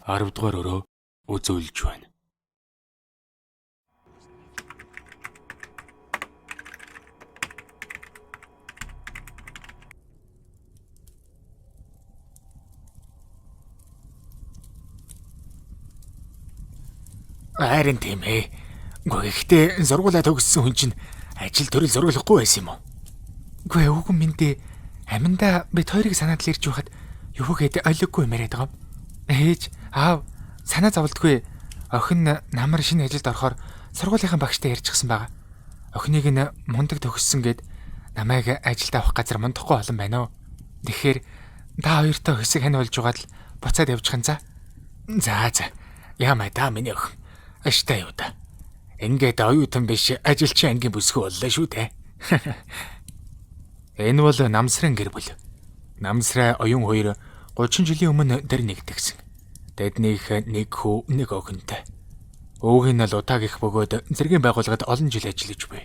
10 дугаар өрөө үзүүлж байна. Харин тийм ээ. Гэхдээ сургуулаа төгссөн хүн чинь ажил төрөл зураглахгүй байсан юм уу? Үгүй өвгөн минь дээ. Аминда бид хоёрыг санаад л ирж байхад юу гээд ойлгохгүй юм яриад байгаа юм. Ээж, аав санаа зовлдгүй. Охин намар шинэ ажилд орохоор сургуулийнхаа багштай ярьчихсан байгаа. Охиныг нь мундаг төгссөн гэд намайг ажилд авах газар мундахгүй олон байна уу. Тэгэхээр та хоёртой хэсэг хань болж байгаад л буцаад явчихын за. За за. Ямаа да миний охин. Аштай юу да. Ингээд оюутан биш ажилчин ангийн бүсгүй боллоо шүү дээ. Энэ бол Намсрын гэр бүл. Намсрай оюун хоёр 30 жилийн өмнө тэр нэгдгсэн. Тэднийх нэг хүү, нэг охинтой. Өвөг нь л удаа гих бөгөөд зэргийн байгууллагад олон жил ажиллаж буй.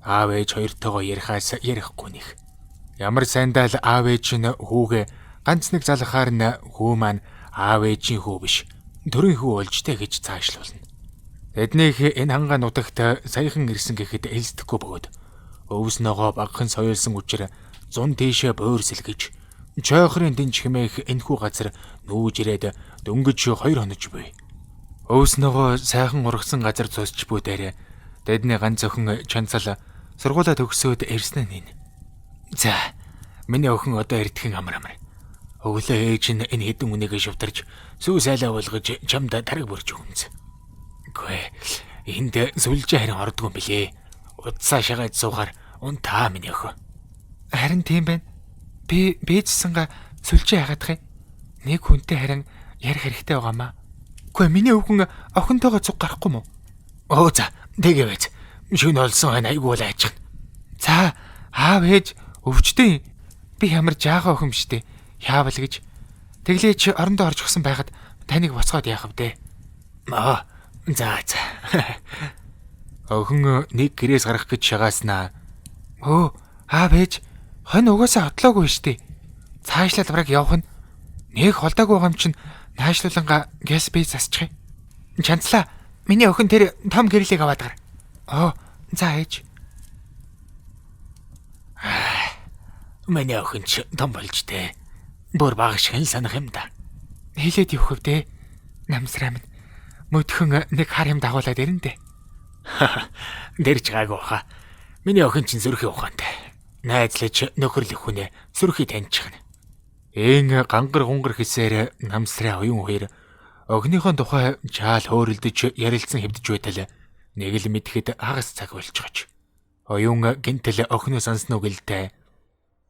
Аав ээж хоёртойгоо ярихаас ярихгүй нэх. Ямар сайндаа л аав ээж нь хүүгээ ганц нэг залхахаар нь хүү маань аав ээжийн хүү биш, төрийн хүү болж тэ гэж цаашлуулна. Тэднийх энэ хангаа нутагт саяхан ирсэн гэхэд элсдэхгүй бөгөөд өвснөөгөө багахан соёлсон учир зун тийшээ буур сэлгэж чойхрын дэнж хэмээх энэхүү газар нүүж ирээд дөнгөж 2 хонож буй. Өвснөөгөө сайхан ургасан газар зусч бүүдээр тэдний ганц охин Чанцал сургуулаа төгсөөд ирсэн нь энэ. За, миний охин одоо эртхэн амар амар. Өглөө ээж нь энэ хэдэн хүнийг шувтарч сүү сайлаа болгож чамд тараг бүрж өгнө. Үгүй энд сүлжээ харин ордгүй юм билээ. Удсаа шагаад суухаар унтаа миний охин. Харин тийм байна. Би бийжсэнга сүлжээ хагаадах юм. Нэг хүнтэй харин ярих хэрэгтэй байгаамаа. Үгүй миний өвгөн охинтойгоо цуг гарахгүй мó? Оо за, тэгээвэз. Шөнө олсон хань айгүй бол айчих. За, аав ээж өвчтөн. Би ямар жаахан охин биш дээ. Яавал гэж. Тэглээч орондоо орчихсон байхад таныг боцгоод яах вэ? Аа, за за. Охин нэг гэрээс гарах гэж шагааснаа. Өө, аав ээж хонь угаасаа хотлоогүй штэ. Цаашлаад бараг явах нь нэг холдоогүй байгаа юм чинь наашлууланга гэс би засчих юм. Чанцлаа. Миний охин тэр том гэрлийг аваад гар. Оо, за ээж. Миний охин ч том болж тэ. Бүр баг шиг л санах юм да. Хэлээд явах вэ? Намсраа минь мөдхөн нэг хар юм дагуулад ирэн дээ. Дэрч гайгүй хаа. Миний охин чинь зүрхий ухаантай. Найзлаж нөхөрлөх хүнээ зүрхий таньчихна. Ээн гангар гунгар хэсээр Намсрай оюун хоёр охиныхоо тухай чаал хөөрөлдөж ярилцсан хэвдэж байтал нэг л мэдэхэд хагас цаг болчихоч. Оюун гинтэл охиноо сансан уу гэлтэй.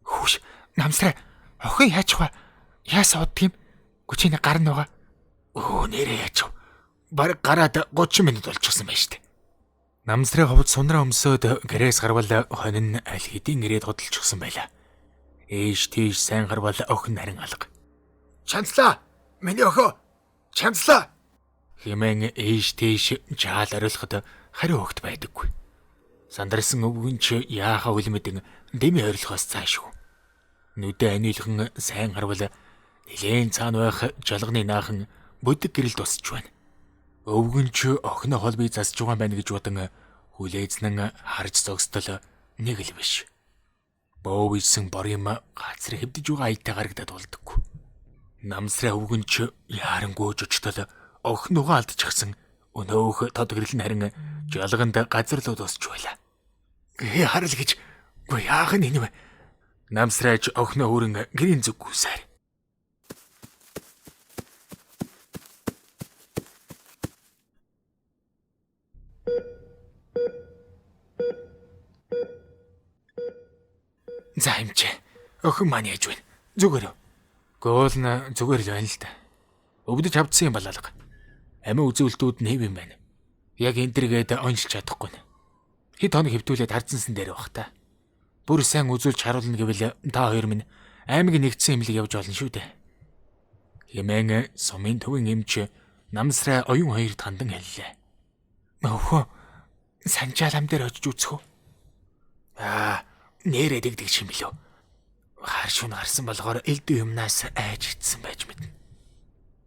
Хүүш Намсрай охин яачих вэ? Яасан уддаг юм? Гүчиний гар нь байгаа. Өө нэрээ яачих. Бараг гараад 30 минут болчихсон байж тээ. Намсрай ховд сунраа өмсөөд гэрээс гарвал хонин нь аль хэдийн ирээд годолчихсон байлаа. Ээж тийш сайн гарвал охин харин алга. Чанцлаа! Миний охин! Чанцлаа! Хэмээн ээж тийш жаал ориулахад хариу огт байдаггүй. Сандарсан өвгөн ч яахаа үлмэдэн дэмий орилохоос цаашгүй. Нүдэ анилхан сайн харвал нилээн цаана байх жалганы наахан бүдэг гэрэл тусч байна. Өвгөн ч охиноо хол бие засж байгаа юм байна гэж бодон хүлээзнэн харж зогсдол нэг л биш. Боо исэн бор юм газар хэвдэж байгаа аятай гарагдаад болдоггүй. Намсрай өвгөн ч яарангуйж очтол охиноо алдчихсан өнөөх тод гэрэл нь харин жалганд газар руу тусч байлаа. Ээ харал гэж үгүй яах нь энэ вэ? Намсрайч охиноо өөрөн гэрийн зүг гүйсээр. За хэмчээ. Охин маань яаж вэ? Зүгээр үү? Гоол нь зүгээр л байна л да. Өвдөж хавдсан юм балаалга. Амин үзүүлэлтүүд нь хэв юм байна. Яг энэ дэргээд онжилж чадахгүй нэ. Хэд хоног хэвтүүлээд хардсансан дээр байх та. Бүр сайн үзүүлж харуулна гэвэл та хоёр минь аймаг нэгдсэн имлэг явж болно шүү дээ. Хэмээн сумын төвийн эмч Намсрай оюун хоёрт хандан хэллээ. Өхөө санжаалам дээр очиж үзэх үү? Аа, нэрээ дэгдэг юм билүү? Хар шүн гарсан болохоор элдв юмнаас айж ицсэн байж мэднэ.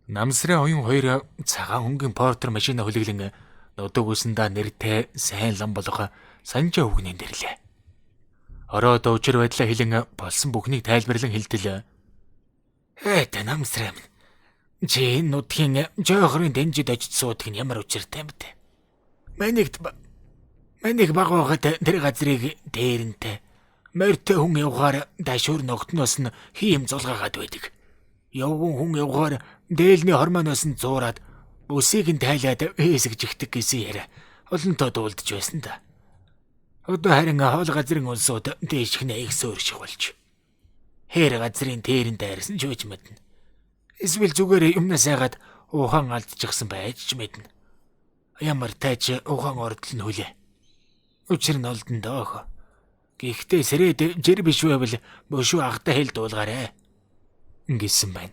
Намсрын оюун хоёр цагаан өнгийн портер машина хүлэглэн нудаг усандаа нэртэй сайн лам болох Санжаа өвгнэн дэрлээ. Ороод учир байдлаа хэлэн болсон бүхнийг тайлбарлан хэлтэл "Ээ намсраа минь, чи энэ нутгийн жойхрын дэнжид очиж суудаг нь ямар учиртай юм бэ? Манийг баг байгаад тэр газрыг дээрэнтэй морьтой хүн явахаар дашуур ногтноос нь хийм зулгаагаад байдаг. Явган хүн явахаар дээлний хормоноос нь зуураад бүсийг нь тайлаад хэсэгжихдэг гэсэн яриа олонтоо дуулдж байсан да. Одоо харин хоол газрын улсууд дээшхнээ их сөөр шиг болж. Хээр газрын тээрэнд дайрсан ч үж мэднэ. Эсвэл зүгээр юмнаас айгаад ухаан алдчихсан байж ч мэднэ. Ямар тайч ухаан ордол нь хүлээ. Учир нь олдон доох. Гэхдээ сэрээд жир биш байвал бөшүү агтай хэл дуулгаарэ" гэсэн байна.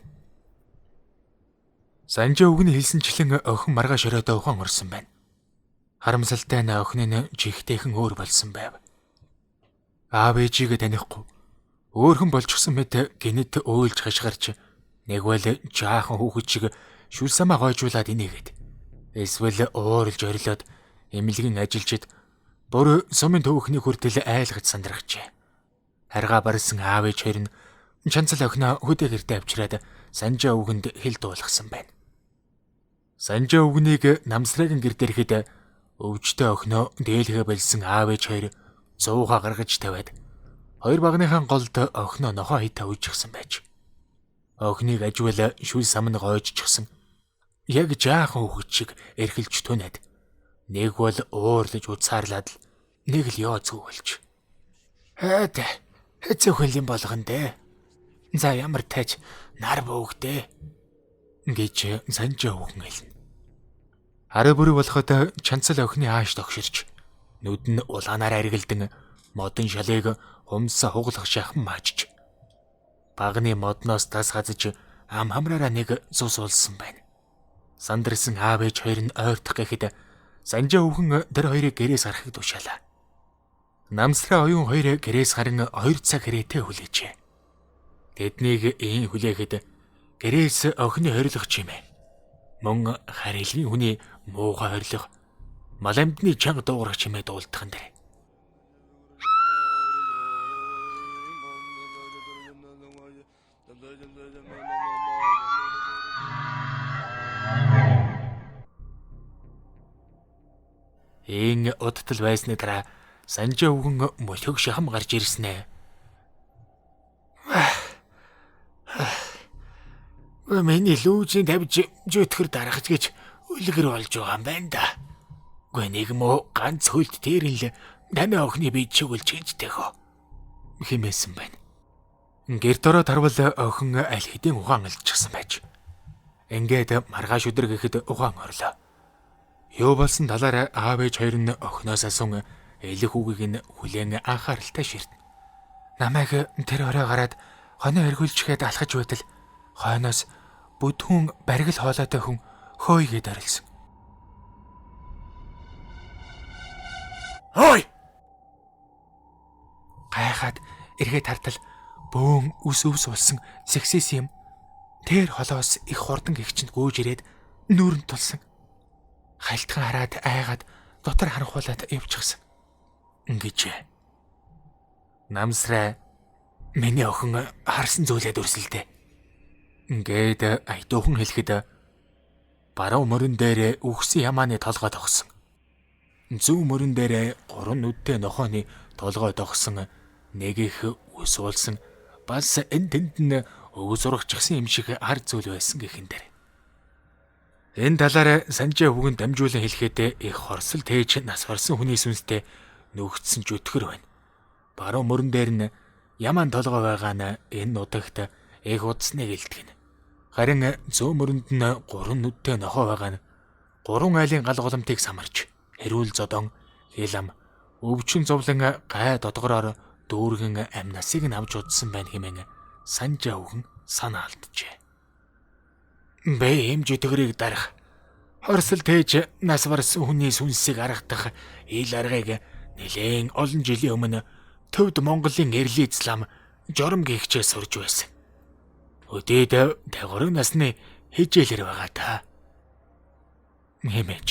Санжаа үгний хэлсэнчлэн охин маргааш оройдоо ухаан орсон байна. Харамсалтай нь охин нь чихтэйхэн өөр болсон байв. Аав ээжигээ танихгүй өөрхөн болчихсон мэт гинэт өөлж хашгирч нэгвэл жаахан хүүхэд шиг шүл самаа гойжуулаад инээгээд эсвэл ууралж орилоод эмнэлгийн ажилчид бүр сумын төвхний хүртэл айлгаж сандрахжээ. Харгаа барьсан аав ээж хоёр нь чанцал охиноо хөдөө гэртээ авчираад Санжаа өвгөнд хэл дуулгасан байна. Санжаа өвгнийг намсрагийн гэр дээрэхэд өвчтөе охиноо дээлгээ болсон аав ээж хоёр зууга гаргаж тавиад хоёр багныхаа голд охиноо нохоо хитэ уйжчихсан байж. Охиныг ажвал шүл сам нь гойжчихсан. Яг жаахан хүүхэд шиг эрхэлж түнэд. Нэг бол уурлаж уцаарлаад л нэг л ёо зүг болж. "Хайд зөвхөн юм болгон дээ. За ямар тайч нар бөөгдөө" гэж Санжаа өвгөн хэлнэ. Арай бүрий болоход чанцал охины ааш тогширч нүд нь улаанаар аргилдан модон шалыг хумсаа хуглах шахам маажж. Багны модноос тас хазаж ам хамраараа нэг цус уулсан байна. Сандарсан аав ээж хоёр нь ойртох гэхэд Санжаа өвгөн тэр хоёрыг гэрээс гарахыг тушаалаа. Намсраа оюун хоёр гэрээс гаран 2 цаг хэрээтэй хүлээжээ. Тэднийг ийн хүлээхэд гэрээс охины хорилох чимээ. Мөн харилгийн хүний муухай хорилох, маламдны чанга дуугарах чимээ дуулдах нь дээр. Ийн удтал байсны дараа Санжаа өвгөн мөлхөг шахам гарч ирсэн ээ. "Миний лүүжийн тавьж жөтгөр дарахж гэж үлгэр болж байгаа юм байна да. Гүй нэг мөө ганц хөлт тэр нь л таны охины бие чиглэж гэж тэхөө" хэмээсэн байна. Гэрт ороод харвал охин аль хэдийн ухаан алдчихсан байж. Ингээд маргааш өдөр гэхэд ухаан орлоо. Юу болсон талаар аав ээж хоёр нь охиноос асуун элэх үгийг нь хүлээн анхааралтай ширтэн. "Намайг тэр орой гараад хоноо эргүүлжгээд алхаж байтал хойноос бүдүүн баргил хоолойтой хүн хөөе гэд орилсон. Хөөе!" Гайхаад эргээд хартал бөөн үс өвс болсон сексис юм. Тэр холоос их хурдан гихчэнд гүйж ирээд нүүрэнд тулсан. Халтхан хараад айгаад дотор харанхуулаад явчихсан" гэж. Намсраа миний охин харсан зүйлээ дүрсэлдэ. Ингээд аятуухан хэлэхэд баруун мөрөн дээр үхсэн ямааны толгой тогсон. Зүүн мөрөн дээр 3 нүдтэй нохооны толгой тогсон. Нэг их ус уулсан бас энэ тэнд нь өвөг зурагчсан юм шиг хар зүйл байсан гэхэн дээр. Энэ талаар Санжаа өвгөн дамжуулан хэлэхэд их хорсол тээж нас барсан хүний сүнстэй нүгдсэн жүтгэр байна. Баруун мөрөн дээр нь яман толгой байгаа нь энэ нутагт их удсныг илтгэнэ. Харин зүүн мөрөнд нь 3 нүдтэй нохоо байгаа нь 3 айлын гал голомтыг самарч хэрүүл зодон хилам өвчин зовлон гай додгороор дүүргэн амь насыг нь авч удсан байна хэмээн Санжаа өвгөн санаа алджээ. Бэ ийм жүтгэрийг дарах хорсол тээж нас барсан хүний сүнсийг аргадах ил аргыг нэлээн олон жилийн өмнө төвд Монголын эрлийз лам жором гихчээ сурж байсан. Өдөөд 53 насны Хижээлэр байгаа та. Хэмээч.